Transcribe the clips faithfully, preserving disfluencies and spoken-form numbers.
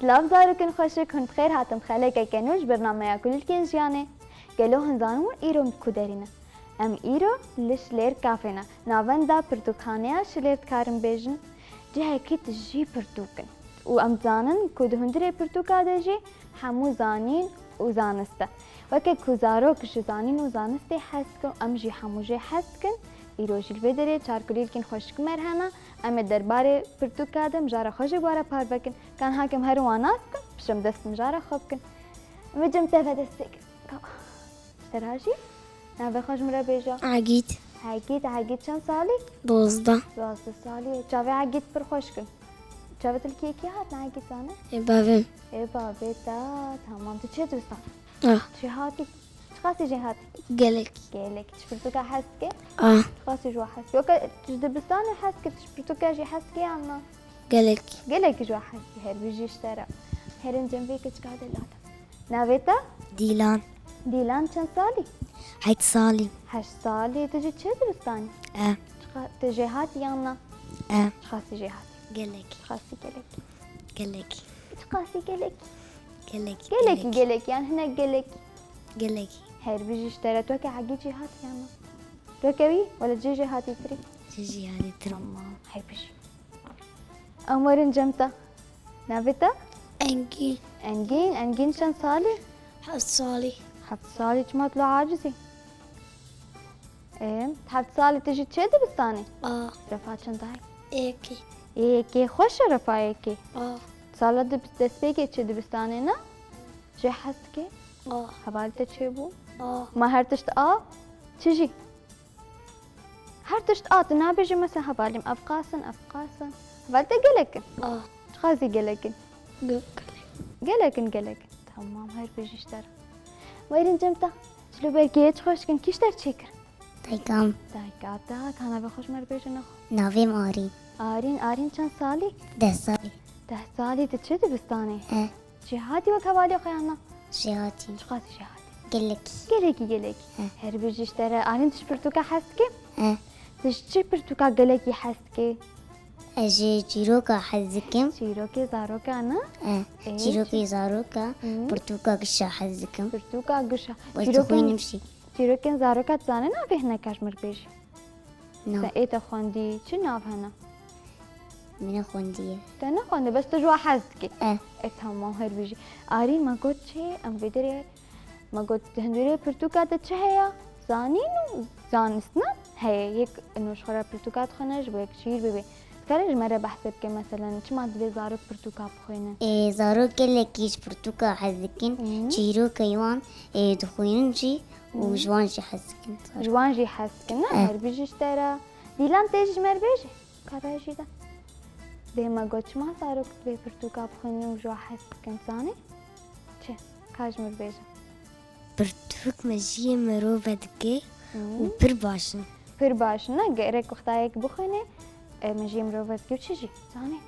Silav zarokên xweşik, hûn bi xêr hatin xelekeke nû ji bernameya Kulîlkên Jiyanê. Gelo hûn zanin hûn îro ku derî ne? Em îro li Şilêr Kafê ne, navenda pirtûkxaneya Şilêr dikarin bêjin. Cihekî tijî pirtûk in û em zanin ku di hundirê pirtûka de jî hemû zanîn û zanist e. Weke ku zarok ji zanîn û zanistê hez dikin, em jî hemû jê hez dikin. Îro jî li vê derê çar kulîlkên xweşik me re hene. Em ê derbarê pirtûka de mijara xwe jî bi we re parve kin. Ka niha ke em herin wan nas bikin, piştre em dest mijara xwe bikin. Em ê cem te ve dest pê kin. Ka. Ji te re jî. Navê xwe ji min re bêje. Egîd. Egîd, Egîd çend salî? Dozdeh. Dozdeh salî. Çavê Egîd pir xweşik in. Çavê te li kê kê hat, ne Egîd zane? Ê bavê. Ê bavê te, tamam. Tu çi dibistan? Ah. Çi hatî? Çiqasî jê hatî? Gelek. Gelek. Tu ji pirtûka hez dikî? Ah. Çiqasî ji we hez dikî? Weke tu ji dibistanê hez dikî, tu ji pirtûka jî hez dikî yan na? Gelek. Gelek ji we hez dikî, her bijî ji te re. Herin cem vê keçika de lata. Navê te? Dîlan. Dîlan çend salî? Heşt salî. Heşt salî. Tu jî çi dibistanî? E. Çiqa-, tu jê hatî yan na? E. Çiqasî jê hatî? Gelek. Çiqasî gelek? Gelek. Çiqasî gelek? Gelek. Gelekî gelek. Gelek yan hinek gelek? Gelek. Her bijî ji te re. Tu weke Egîd jê hatî yan na? Tu weke wî? Wele cê jê hatî tirî? Cê jê hatî tirî. Tamam. Her bijî. Em werin cem te. Navê te? Engîn. Engîn, Engîn çend salî? Heft salî. Heft salî, çima tu lo acizî? Ê, heft salî tu jî çi dibistanî? A. Refa çend ay? Êkê. Êkê, xweş e refa êkê. A. Sala dib-, destpêkê çi dibistanê ne? Jê hez dikê? A. Hevalê te çêbû? A. Ma her tişt a? Çi jî? Her tişt a, tu nabêjî mesela hevalîm ev qas in, ev qas in. Hevalê te gelek in. A. Çiqasî gelek in? Ge-, gelek. Gelek in, gelek in. Tamam, her bijî ji te re. Wêrîn cem te. Çilo berkê çi xweşik in, kî ji te re çêkir? Dayikam. Dayika te, ka navê xwe ji me re bêje nexwe. Navê min Arîn. Arîn, Arîn çend salî? Deh salî. Deh salî, tu çi dibistanê? He. Jêhatî wek hevalê xwe yan na? Jêhatî. Çiqasî jêhatî? Gelekî. Gelekî, gelekî. He. Her bijî ji te re. Arîn, tu ji pirtûka hez dikî? He. Tu ji çi pirtûka gelekî hez dikî? Ez ji çîroka hez dikim. Çîrokê zaroka ne? He. Ê, çîrokê çi- zaroka, Hı. Pirtûka gişa hez dikim. Pirtûka gişa. Ez Çîrokên, dixwînim jî. Çîrokên zaroka tu zanî navê hineka ji mir bêjî? Na. Te ê te xwendî, çi nav hene? Min nexwendiye. Te nexwendiye, bes tu ji wa hez dikî? E. E, tamam, her bijî. Arî, me got çi? Em vê derê, me got, di hundirê pirtûka de çi heye? Zanîn û zanist ne? Heye, yek ino ji xwe re pirtûka dixwene, ji bo yek şîîr bibê. Dikare ji me re behsê bike, meselen, çima divê zarok pirtûka bixwînin? Ê, zarok gelekî ji pirtûka hez dikin, Hı. Çîrokê wan, ê, dixwînin jî û Hı. Ji wan jî hez dikin. Ji wan jî hez dikin, ne? Eh. Her bijî ji te re. Dîlan, tê ji me re bêje. Ka re jî de. Dê me got, çima zarok divê pirtûka bixwînin û ji wa hez bikin, zanî? Çi? Ka ji me re bêje. Pirtûk mejiyê mirov vedike Hı. Û pir baş in. Pir baş in, ne? Gerek wexta yek bixwîne, e, mejiyê mirov vedike û çi jî, zanî?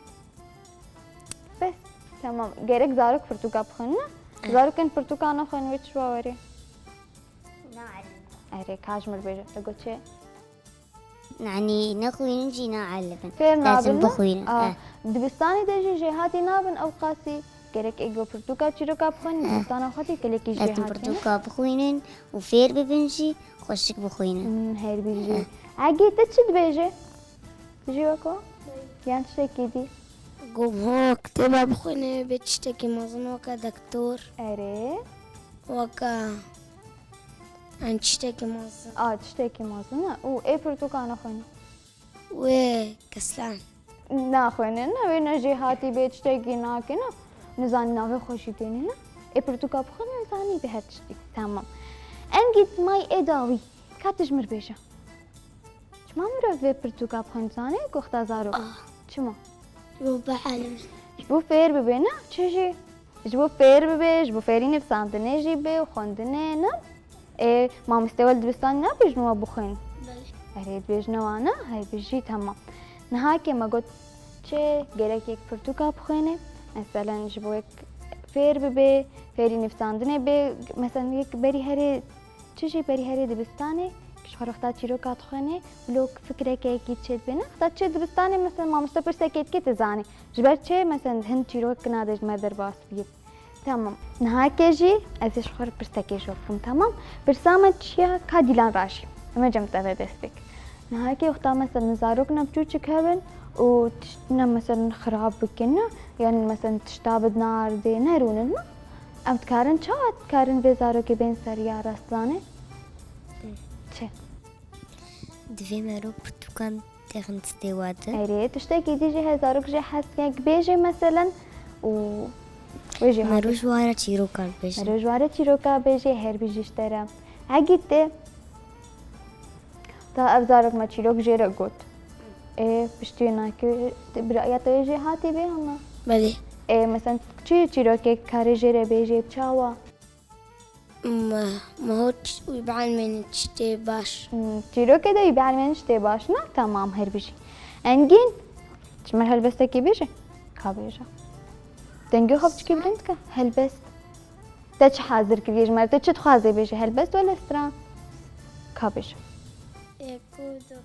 Bes, tamam. Gerek zarok pirtûka bixwînin, ne? Eh. Zarokên pirtûka nexwînin wê çi wa werê? Naelin. Erê, ka ji me re bêje, te got çi? Yanî nexwînin jî naelibin. Fêr nabin, ne? Lazim bixwînin. A, eh. Dibistanê de jî jêhatî nabin ew qasî. Gerek êgo pirtûka çîroka bixwînin, eh. Dibistana xwe tê gelekî jêhatî ne. Lazim pirtûka bixwînin û fêr bibin jî, xweşik bixwînin. Hmm, her bijî. Eh. Egî, te çi dibêje? Ji weko? Yan tiştekî dî? Go bo kitêba bixwîne bê tiştekî mezin weke doktor. Erê. Weke, yani tiştekî mezin. A, tiştekî mezin e. Û ê pirtûka nexwîne? Wê keslan. Naxwîne, ne, wê ne jêhatî bê tiştekî nake, ne. Nizanî navê xwe jî têne, ne. Ê pirtûka bixwîne, zanî bê her tiştî. Tamam. Engî, may ê dawî. Ka tu ji mir bêje. Çima mirov divê pirtûka bixwîne, zanî, ku wexta zarok? Ah. Çima? Ji bo bielime. Ji bo fêr bibe, ne? Çi jî? Ji bo fêr bibe, ji bo fêrî nivîsandinê jî be û xwendinê, ne? Ê, mamostê we li dibistanê nabêjin we bixwîn? Belê. Erê, dibêjine wan, ne? Hey, bijî, tamam. Niha ke me got, çi gerek yek pirtûka bixwîne, meselen, ji bo yek fêr bibe, fêrî nivîsandinê be, meselen, yek berî herê Çi jî berî herê dibistanê, Ji xwe re wexta çîroka dixwînî, wilo fikrekê yekî çêdibîne. Wexta çi dibistanê, mesela, mamoste pirsekê dike, tu zanî. Ji ber çi, mesela, hin çîrok nadê ji me derbas bî. Tamam. Nihakê jî ez ê ji xwe re pirsekê ji we bikim, tamam? Pirsa me çi ye? Ka Dîlan rajî. Em ê cem te ve dest pê. Nihakê wexta, mesela, zarok ne biçûçik hebin û tişt ne, mesela, xirab bikin, ne? Yanî, mesela, tişta bidin erdê, nerûnin, ne? Em dikarin çawa dikarin vê zarokê bên ser ya rastlanê? Çi? Divê mero pirtûkan têxin tiştê we de. Erê, tiştekî dî jî hezarok jê hez dike, bêjê meselen û wê jê Mero hatî. Ji ware çîrokan bêjin. Mero ji ware çîroka bêjê, her bijî ji te re. Hegî tê. Ta ev zarok me çîrok jê re got. Ê, piştî nakê, te, biraya te jê hatî bê hema? Belê. Ê, meselen çi çîrokê karê jê re bêjê, çawa? Me, me hot wî bielmêne tiştê baş. Hmm, çîrokê de wî bielmêne tiştê baş, ne? Tamam, her bijî. Engîn, ji me helbestekî bêje. Ka bêje. Dengê xwe biçikî bilind ke. Helbest. Te çi hazir kiriye ji me? Te çi dixwazê bêje? Helbest wele stran? Ka bêje. Ê ku do.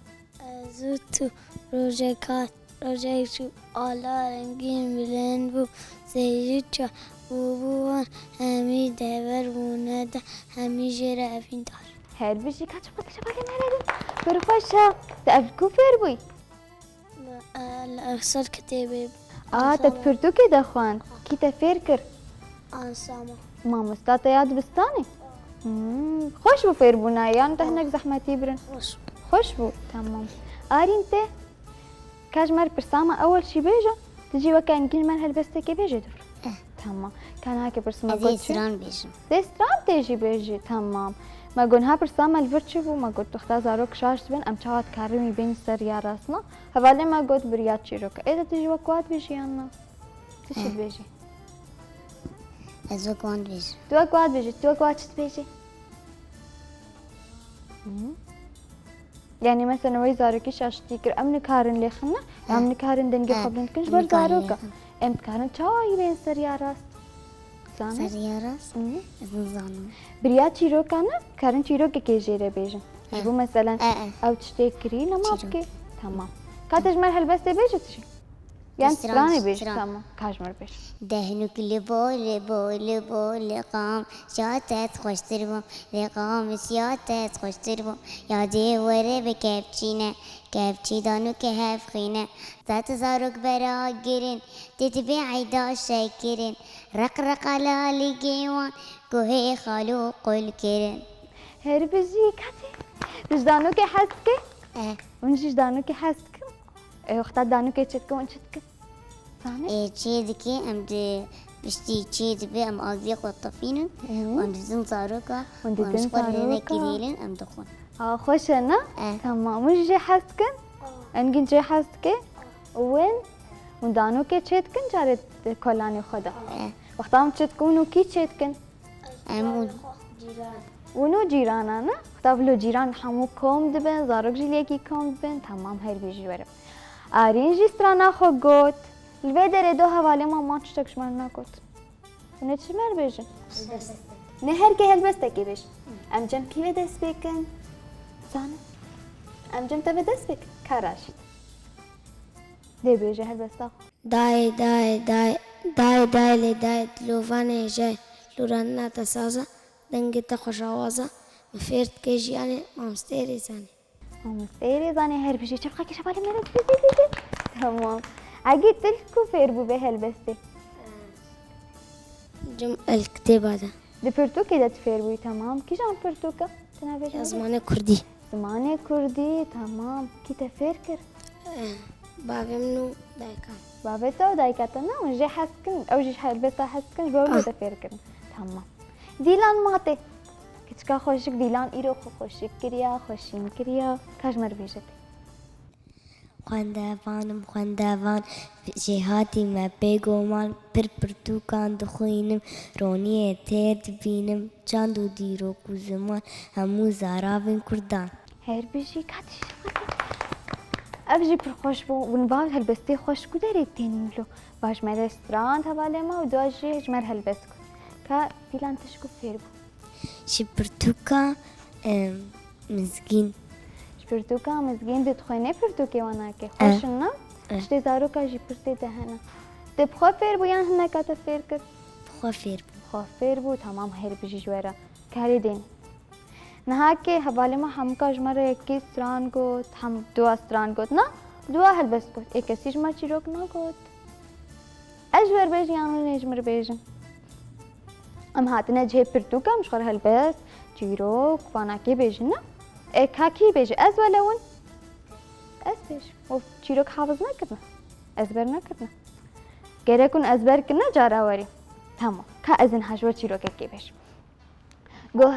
Ez û tu rojek hat, rojek çû, ala rengîn bilind bû, zêrî çar bû, bû wan hemî dever bûne de, hemî jê re evîn dar. Her bijî, ka çi xwe kişe balê me re din. Pir xweş e. Te ev ku fêr bûyî? Li, e, li ser kitêbê. A, te di pirtûkê de xwend. Kî te fêr kir? Ansama. Mamosta te ya dibistanê? Hmm, xweş bû fêrbûna, yan te hinek zehmetî birin? Xweş. Xweş bû, tamam. Arîn te, ka ji me re pirsa me ewel jî bêje, tu jî weke Engîn ji me re helbestekê bêje dûr. Eh. Tamam. Ka nake pirsa me Ez ê got çi? Stran bêjim. Dê stran tê jî bêjî, tamam. Me got niha pirsa me li vir çi bû? Me got wexta zarok şaş dibin, em çawa dikarin wî bên ser ya rastna? Hevalê me got biriya çîroka. Ê de tu jî wek wa dibêjî yan na? Tu çi Eh. dibêjî? Ez wek wan dibêjim. Tu wek wa dibêjî, tu wek wa çi dibêjî? Hı? Yanî mesela wê zarokî şaştî kir, em nikarin lêxin ne? Em Eh. nikarin dengê Eh. xwe bilind kin ji Em ber nikarin zaroka. lêxin. Em dikarin çawa yî bên ser ya rast? Zanî? Ser ya rast? Hı. Ez nizanim. Biriya çîroka ne, dikarin çîrokekê jê re bêjin. Ji Eh. bo meselen Eh, eh. ew tiştê kirî, nema Çîrok. bikê. Tamam. Ka te ji me re helbestê bêje tu jî? Yan Stran, stranê bêj, stran. Tamam. Ka ji me re bêj. Dehnûk li bo, li bo, li bo, li qam, şatet xweştir bûm, li qam şatet xweştir bûm. Ya dê were bi kevçîne, kevçî danûkê hev xîne. Zat zarok bera girin, tê dibê eyda şekirin. Req req ala li gêwan, guhê xalo qul kirin. Her bijî katê. Tu ji danûkê hez dikê? Eh. Hûn jî ji danûkê hez dikin? Ê, wexta danûkê çêdikin, hûn çi dikin? Zanî? Ê, çê dike, em di piştî çê dibe, em agirê xwe dixînin, Hı. û em didin zaroka, Hûn û em didin ji xwe lê zaroka. nekirêlin, em dixwin. A, xweş e, ne? E. Tamam. Hûn jî jê hez dikin? Engîn jê hez dike? Û wên? Hûn danûkê çê dikin carê di kolanê xwe de? E. Wexta hûn çê dikin, hûn û kî çê dikin? Em û Hûn û cîrana ne? Xweda bilo cîran hemû kom dibin, zarok jî lê yekî kom dibin. Temam, her bî jî were. Arîn jî strana xwe got. Li vê derê do hevalê me, man tiştek ji me re negot. Hûn ê çi ji me re bêjin? Ne her kê helbestekê bêj. Em cem kî ve dest pê kin? Zanin. Em cem te ve dest pê kin? Ka Raşîd. Dê bêje helbesta xwe. Dayê, dayê, dayê, dayê, dayê lê dayê, dilovanê hêja ye, lûranina te saz e, dengê te xweş awaz e, min fêr dike jiyanê, mamosteyê Rêzanê. Mamosteyê Rêzanê her bijî, çepxekê şevalê me re dibê, dibê, dibê. Tamam. Egîd, tu li ku fêr bû vê helbestê? Cem el kitêba de. Di pirtûkê de tu fêr bûyî, temam. Kîjan pirtûk e? Tu navê Ya jê zimanê kurdî. Zimanê kurdî, temam. Kî te fêr kir? Eh, bavê min û dayika. Bavê te û dayika te, ne? Hûn jê hez dikin, ew jî ji helbesta hez dikin, ji bo ew Ah. te fêr kirin. Temam. Dîlan ma tê. Kiçika xweşik Dîlan îro xwe xweşik kiriya, xwe şîn kiriya. Ka ji me re bêje tê. Xwendevan im, xwendevan, jêhatî me bêguman, pir pirtûkan dixwînim, roniyê tê dibînim, çand û dîrok û ziman, hemû zaravên kurdan. Her bijî, ka tişt. Ev jî pir xweş bû. Hûn va helbestê xweş ku derê tên wilo. Va ji me re strand hevalê me û dua jî ji me re helbest kir. Ka Dîlan tişt ku fêr bû. Ji pirtûka, em, Mizgîn. Ji pirtûka mizgîn dixwînî, pirtûkê wan nake. Eh. Xweş in, na? Eh. Tiştê zaroka jî pir tê de hene. Te bi xwe fêr bû yan hineka te fêr kir? Bi xwe fêr bû. Bi xwe fêr bû, temam, her bijî ji we re. Karê dêne. Niha ke hevalê me hemûka ji me re yekî stran got, hem dua stran got. Na, dua helbest got. Ê kesî ji me çîrok nagot. Ez ji we re bêjim yan hûn ê ji min re bêjin? Em hatine cihê pirtûka, em ji xwe re helbest, çîrok, vanakê bêjin, ne? Ê ka kî bêje, ez wele hûn? Ez bêjim. Of, çîrok hafiz nekirine? Ezber nekirine? Gerek hûn ezber kirine cara werî. Tamam. Ka ez ên ha ji we çîrokekê bêjim. Go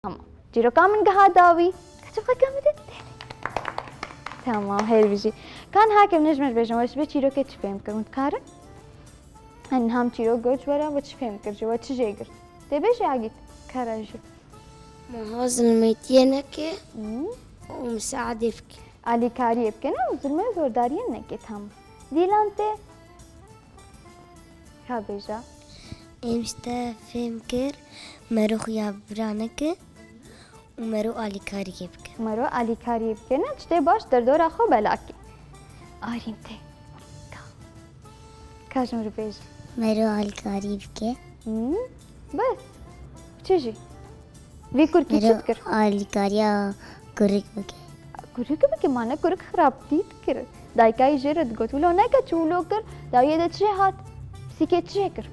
Tamam. Çîroka min giha dawî. Ka çavka min de. Tamam, her bijî. Ka niha ke min ji me re bêjin, we ji vê çîrokê çi fêm kir? Hûn dikarin? Hani niha min çîrok got ji we re, we çi fêm kir ji we, çi jê girt? Tê bêjî Agît, kara jî. Meha zilmetiyê neke Hı. û misaadê bike. Alîkariyê bike, ne? Û zilmê zordariyê neke, tamam. Dîlan tê? Ka bêje. Em ji te fêm kir, mero xuya bira neke û mero alîkariyê bike. Mero alîkariyê bike, ne? Tiştê baş derdora xwe bela ke. Arîn tê. Ka. Ka ji min re bêje. Mero alîkariyê bike. Hı? Bes. Çi jî? Vî kurkî çi dikir? Alîkariya kurik bike. Kurik bike, ma ne kurik xirabtî dikir. Dayika yî jê re digot, wilo neke çi wilo kir, dawiyê de çi jê hat? Pisîkê çi jê kir?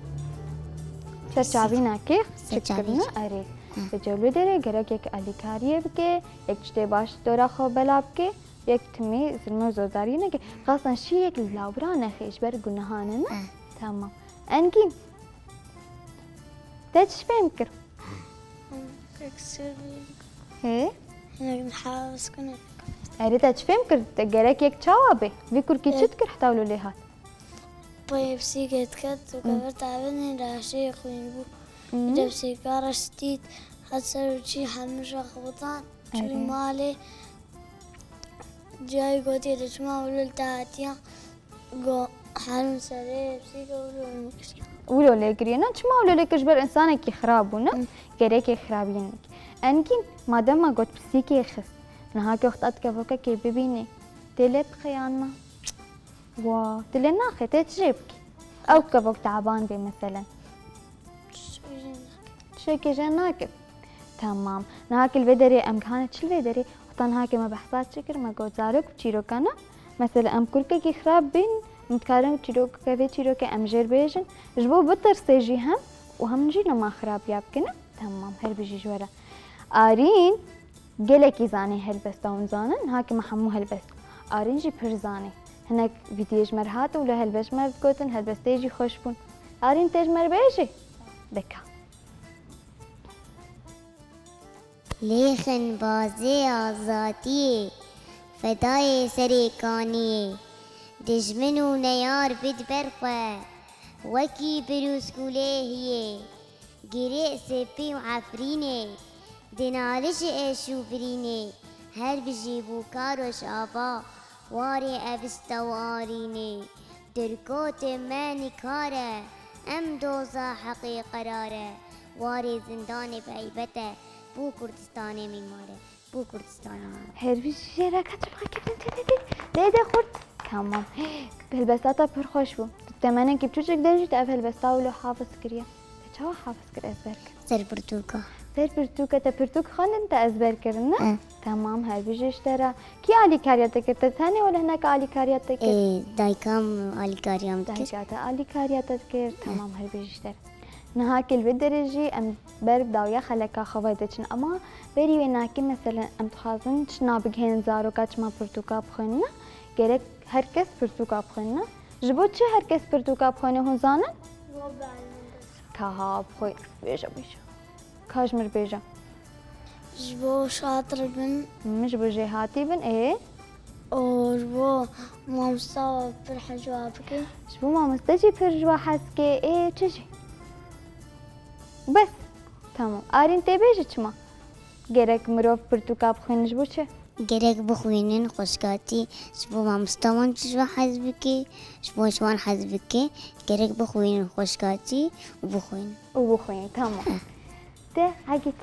Serçavîna kê çi kir, ne? Erê. Hı. Bi cewlê derê gerek yek alîkariyê bike, yek tiştê baş dora xwe bela bike, yek timî zilmê û zordariyê neke. Xastan şî yek li lawbira nexe ji ber gunehan e, ne? Hı. Tamam. Engîn. Te çi fêm kir? Yek sêr bû. Hê? Hinek niha ez kinim. Erê te çi fêm kir? Te gerek yek çawa bê? Vî kurkî çi dikir heta wilo lê hat? Payê pisîkê diket û kevir tavênê raştê xwîn bû. Hı. Îca pisîka reştît, het ser û çî hemû ji xwe bidan. Çû malê. Cihayî gotiye de çima wilo li te hatiye? Go herin serê pisîkê wilo lê kiriye. Wilo lê kiriye, ne? Çima wilo lê kir? Ji ber însanekî xirab bû, ne? Hı. Gerekê xirabiyên wî. Engîn, madema got pisîkê xist, niha ke wexta tu kevokekê bibînî, tê lê bixe yan na? Wa, tu lê naxê, tê çi jê bikî? Ew kevok teban bê meselen. Tiştekê jê nake. Tamam. Niha ke li vê derê em gihane çi li vê derê? Wexta niha ke me behsa çi kir? Me got zarok bi çîrokan e. Mesela em kurkekî xirab bîn, em dikarin çîrok-, vê çîrokê em jê re bêjin. Ji bo bitirsê jî hem û hem jî nema xirabiya bikine. Tamam, her bijî ji we re. Arîn gelekî zanê helbesta hûn zanin. Niha ke me hemû helbest. Arîn jî pir zanê. Hinek vîdiyê ji me re hat û li helbest ji me re digotin, helbestê jî xweş bûn. Arîn tê ji me re bêjî? Dika. Lêxin bazê azadiyê, fedayê serê kaniyê. Dijmin û neyar bid ber xwe, wekî birûskûlê hiyê. Girê Sepî û Efrînê, dinalij êş û birînê. Her bijî bû Karoş ava, warê Evista û Arînê. Dirkotê me nikare, Em doza heqê qerar e, warê zindanê bi heybet e, bo Kurdistanê mîmar e, bo Kurdistanê mîmar e. Her bijî jê re, ka çima kevin tê tê tê. Dê dê xurt. Tamam. Helbesta te pir xweş bû. Tu temenekî biçûçik de jî te ev helbesta wilo hafiz kiriye. Te çawa hafiz kir, ezber kir? Ser pirtûka. Ser pirtûka te pirtûk xwendin, te ezber kirin, ne? Eh. Tamam, her bijî ji te re. Kî alîkariya te kir? Te tenê wele hinek alîkariya te kir? Ê, dayika min alîkariya min dikir. Dayika te alîkariya te dikir. Eh. Tamam, her bijî ji te re. Niha ki li vê derê jî em ber bi dawiya xeleka xwe ve diçin. Ama berî wê nakê, meselen, em dixwazin çi nabigihên zaroka çima pirtûka bixwînin, gerek her kes pirtûka bixwînin. Ji bo çi her kes pirtûka bixwîne, hûn zanin? Ka ha, bixwe-, bêje, bêje. Ka ji mir bêje. Ji bo şatir bin. Hmm, ji bo jêhatî bin, ê? Û ji bo mamosta pir hejwa bike. Ji bo mamoste jî pir ji we hez ke, ê, çi jî? Bes. Tamam. Arîn, tê bêjî çima gerek mirov pirtûka bixwînin, ji bo çi? Gerek bixwînin xweşkatî, ji bo mamosta wan jî ji wan hez bike, ji bo ji wan hez bike, gerek bixwînin xweşkatî û bixwînin. Û bixwînin, tamam. Heh. Te, Egît.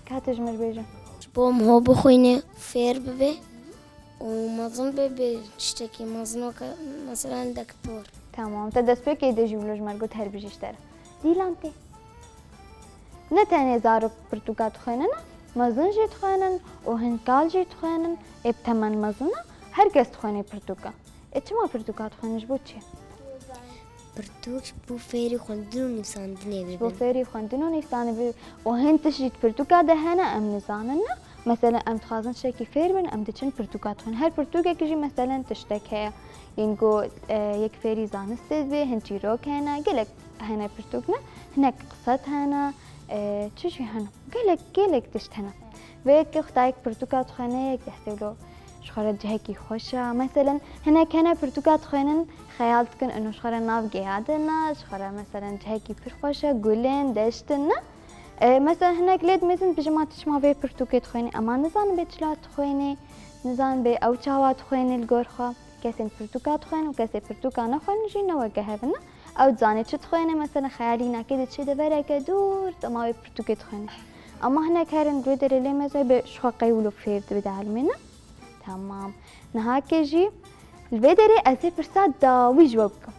Ka tu ji mir bêje. Ji bo miho bixwîne, fêr bibe û mezin be, bê tiştekî mezin weke, meselen, dektor. Tamam, te destpêkê de jî wilo ji me re got, her bijî ji te re. Dîlan tê. Ne tenê zarok pirtûka dixwênin, mezin jî dixwênin û hin kal jî dixwênin, ê bi temen mezin e, her kes dixwêne pirtûka. Ê çima pirtûka dixwênin, ji bo çi? Pirtûk ji bo fêrî xwendin û nivîsandinê bibin. Ji bo fêrî xwendin û nivîsandinê bibin. Û hin tişt jî di pirtûka de hene, em nizanin, ne? Meselen, em dixwazin tiştekî fêr bin, em diçin pirtûka dixwin. Her pirtûkekî jî, meselen, tiştek heye. Yên ku, e, yek fêrî zanistê dibe, hin çîrok hene, gelek hene pirtûk, ne? Hinek qiset hene, e, çi jî hene? Gelek, gelek tişt hene. Vê yekê xwedayek pirtûka dixwene, yek destê wilo ji xwe re cihekî xweş e. Meselen, hinek hene pirtûka dixwênin, xeyal dikin, ino ji xwe re nav geya de ne, ji xwe re, meselen, cihekî pir xweş e, gulên, deştin, ne? E, mesela hinek lê dimêzin, dibêjin, ma tu çima vê pirtûkê dixwênî? Ema nizanin bê çila dixwênê, nizanin bê ew çawa dixwênê li gor xwe. Kesên pirtûka dixwênin û kesê pirtûka nexwênin jî ne weke hev in. Ew dizanê çi dixwêne, mesela xeyalî nake diçe devereke dûr, dema wê pirtûkê dixwêne. Ema hinek herin li wê derê lê mezin bê ji xwe qey wilo fêr dibe dielmê, ne? Tamam. Niha ke jî li vê derê ez ê pirsa dawî ji we bikim.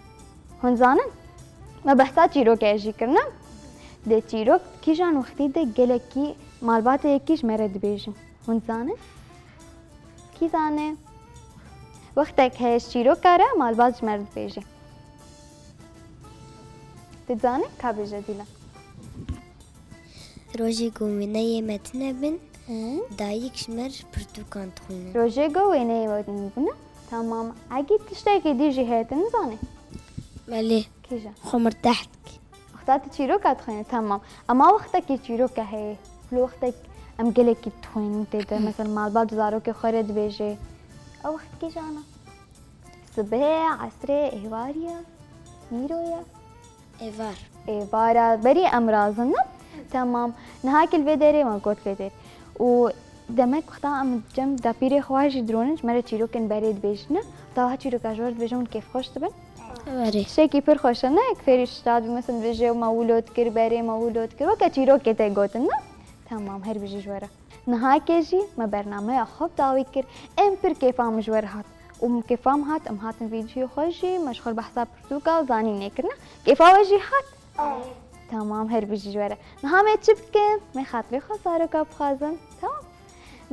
Hûn zanin? Me behsa çîrokê jî kirine. Dê çîrok kîjan wextî de gelekî malbatê yekî ji me re dibêjin. Hûn zanin? Kî zane? Wextek heye ji çîroka re malbat ji me re dibêje. Tu dizanî? Ka bêje Dîlan. Rojê ku wêneyê me tune bin, Hı? dayik ji me re pirtûkan dixwîne. Rojê ku wêneyê me tune bûne? Tamam. Egî tiştekî dî jî heye, tu nizanî? Belê. Kîjan? Xwe mirteh dike. Wexta tu çîroka dixwînî, tamam. Ema wextekî çîroka heye, wilo wextek em gelekî dixwînin tê de, mesela malbat zarokê xwe re dibêje. Ew wext kîjan e? Sibê, esrê, êvarî ye, nîro ye? Êvar. Êvar e, berî em razin ne? Tamam. Niha ki li vê derê me got vê derê. Û demek wexta em cem dapîrê xwe jî dironin, ji me re çîrokên berê dibêjin ne? Wexta wiha çîroka ji we re dibêjin, hûn kêfxweş dibin? Erê. Tiştekî pir xweş e, ne? Yek fêrî ji te re dibê, mesela dibêje, ma wilo dikir berê, ma wilo dikir. Weke çîrokê tê gotin, ne? Tamam, her bijî ji we re. Niha ke jî me bernameya xwe bi dawî kir. Em pir kêfa min ji we re hat. Û min kêfa min hat, em hatin vîdyoyê xwe jî, me ji xwe re behsa pirtûka û zanînê kir, ne? Kêfa we jî hat? Tamam, her bijî ji we re. Niha me çi bikin? Me xatirê xwe zaroka bixwazin. Tamam.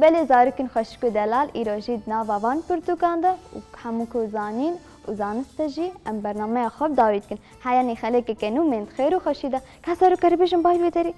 Belê zarokên xweşik û delal, îro jî di nava van pirtûkan de û hemû ku zanîn û zaniste jî em bernameya xwe bi dawî dikin. Heya nî xelekeke nû, mên di xêr û xweşî de. Ka zaroka re bêjin bay li wê derê. Bay.